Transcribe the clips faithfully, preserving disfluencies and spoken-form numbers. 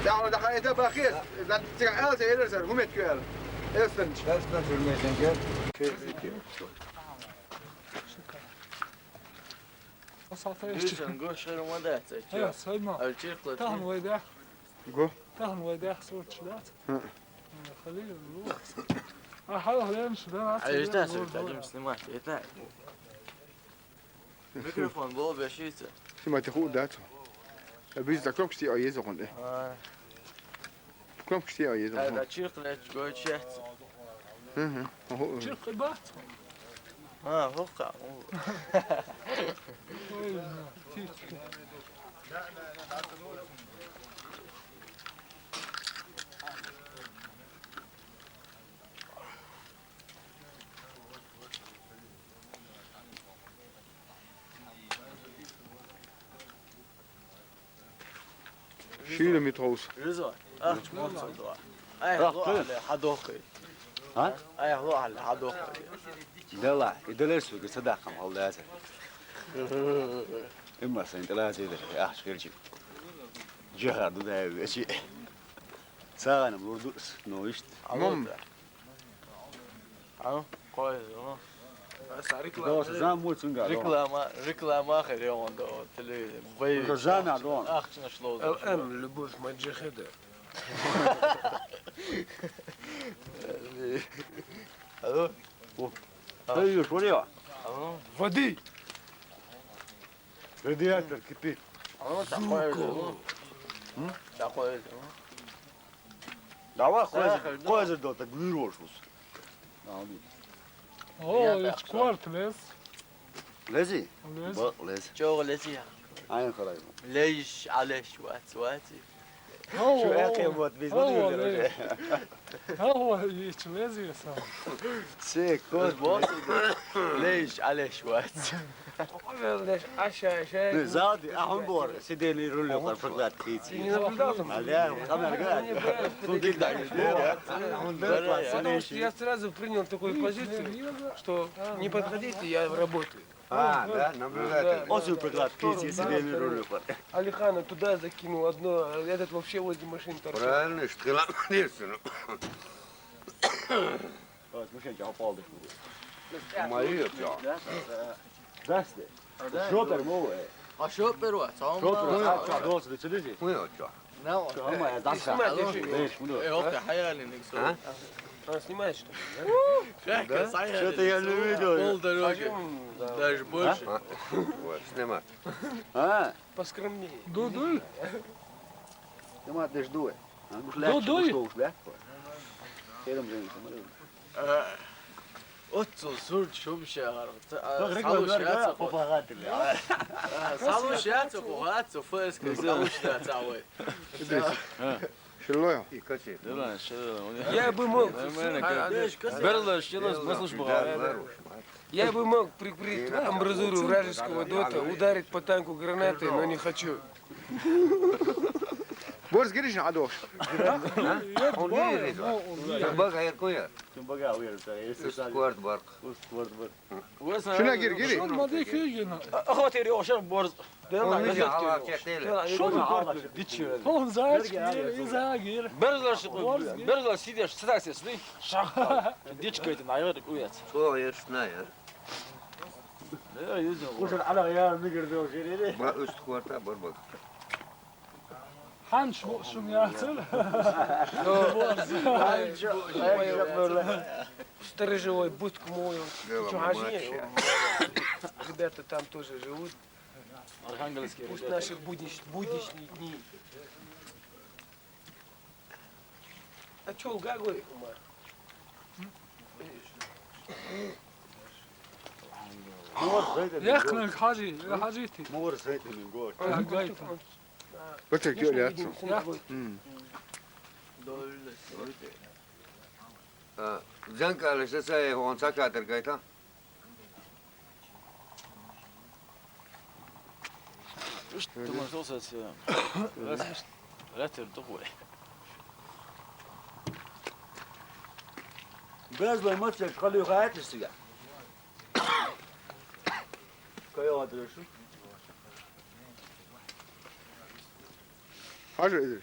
Дала дахьа это бахес. Зат циган элса, элса, гумет кюэл. Элсанч. Элсанч, гумет кюэл. Дийсан гуш хӀара ма дац, ачо. Э, сай ма. Алчиркла. Тахан вай дах. Гу? Тахан вай дах сурт дац. Хм. Э, хали лу. А, хал хлен шда. А, это снимать, это. Микрофон бо бешица. Снимать ху дац. А без за кнопки а есть он, э. А. Кнопки а есть. А, да, чирк не чугой чехц. Мгм. Ого. Чирк бац. А, хохка. Ой, на, тихо. Шийла митхаус. Риза, ахча морцал дуа. Ай, ахча. Луале, хьадохкай. А? Ай, луале, хьадохкай. Дела, и делер суга садакам халдаза. Имма сан интеллигенция дер, ахча херчи. Жахар ду да вечи. Саганам лурдус, но ишт. Мам. А? Кой, ну. Доса, зам муцунга, да. Реклама, реклама хере он, да, телевизор. Уже зана, да. Ахча нашло. Л М, Любовь Маджахеда. Алло? О. Эй, что ли? Алло? Воды! Радиатор кипит. Алло, такое же, ну. М? Такое же, ну. Давай, сахар, козыр, да. Козыр да, так вырвал шус. О, я так что. Эскорт, лез. Лези? Лез. Бо, лез. Чё, лези я? Ай, харай. Лейш, алеш, вац, вац. О, чё, о, я вот, без о, воды, о, уже. О, ич лези сам. Се, кот. Бос, лейш, алеш, вац. Аша, аша. Ну, сзади, а он бор, сидели рулёк, прокладки. Ты не наблюдал за мной? А, да, камера, да. Фундик, да, не было. Он, да, потому что я сразу принял такую позицию, что не подходите, я работаю. А, да, наблюдатель. Да, да, да. Осу прокладки, сидели рулёк. Алихана туда закинул одно, а этот вообще возле машины торчал. Правильно, что ты ламаешься, ну. Ой, слушай, я упал, да. Мои, чё? Здрасте. Шопер, мол, э. А шопер ва, сам шопер, а, чё, досы, ты сидишь? Ну, чё? Ну, чё, мама, я, да, снимай, да, ты ещё. Э, ох, ты хаяли, никсо. А? Он снимает, что ли, да? Да? Чё-то я не видел. Пол дороги. Пойдём, да. Даже больше. А? Вот, снимай. А? Поскромнее. Ду, ду. Снимай, ты ж дуй. Ду, дуй. Оццул сурт шумшагӀар. Бак, рекла салуш яц, яц, хӀу багатили. Салуш яц, хӀу багатили, фу эскер салуш яц, авай. Шилой. Я бы мог. Нормально, как. Берлаш, чилос, маслуш багатили. Я бы мог прикрыть амбразуру вражеского дота, ударить по танку гранатой, но не хочу. Борз гириш на адош. Он не верит. Чумбага яркоя. Чумбага уйрса. Скварт барк. Скварт барк. Шуна гир гири. Шун маде кюйгена. Ахватери ошар борз. Он не жала чехтели. Шун корт дичи. Он заш гир, и за гир. Берлаш, берлаш сидеш, сидеш, сидеш. Шах. Дичкайт на йод уяц. Шо ершна я. Ушар ала я мигр бел жереде. Ба уст кварта барбак. Ханш шум яцел. Сторожевой будку мою. Чё, Ажи? Ребята там тоже живут. Архангельские. Пусть ребята. Наши буднич-, будничные дни. А чё, гагой, Умар? Яхна хажи, хажи ти. Мугар сайтын гор. Гайтын. Бача кё ляцу. М. А, Дзянка, Алиса, сай, он сакатер гайта? Ишт, ты можешь остаться. Раз, раз, ты духуй. Без ломать, я шкалю хатишь себя. Кая адрес? Хажи, Эдир.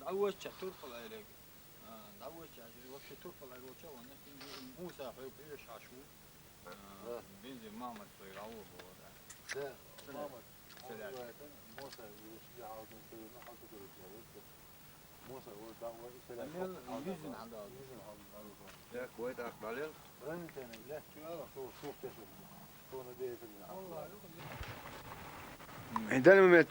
дӀавоьдча турпал айраг. А, дӀавоьдча, вообще турпал айроча ванна, Муса хьоьга хьоьжуш хьаш ву. А, бензин Мамад цо йолу боху, да. Да, Мамад. Селяй. Муса, я хьалдун, цо йина хьалдун, короче, я вот. Муса, вот, да, вот, селяй. Мел юзин хьалдун. Юзин хьалдун, да, вот. Так, вай тӀаккха дӀалел. Ранитена, блядь, чё, ала, шо, шо, тешо. Шо на бейфилин, а. Дан Мамед.